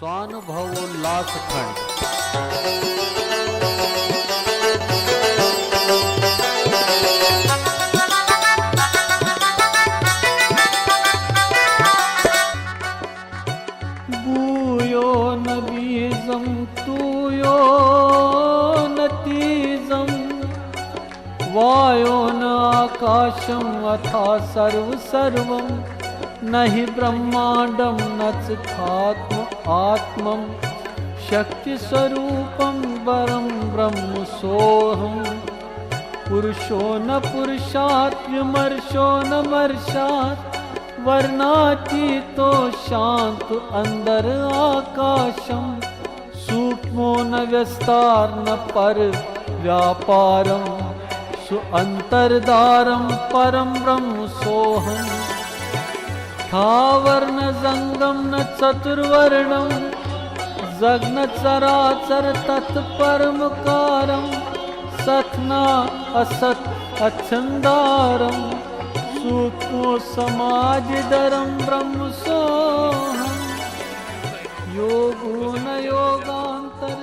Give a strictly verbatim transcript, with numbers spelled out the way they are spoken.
स्वानुभवोल्लासखंड। भूयो न बीजं तूयो न तीजं वायो न आकाशं अथा सर्व सर्वं न हि ब्रह्मांडं न च खात्म आत्मं शक्ति स्वरूपं परं ब्रह्म सोहं। पुरुषो न पुरुषात् विमर्शो न मर्शात् वर्णातीतो शांत अंदर आकाशं सूक्ष्मो न विस्तार न पर व्यापारं सु अंतरदारं परं ब्रह्म सोहं। थावर न जंगम न चतुर्वर्णं जग न चराचर तत् परम कारं सत न असत अचंदारं सूक्ष्मो समाधिधरं ब्रह्म सोहं। योगो न योगांतर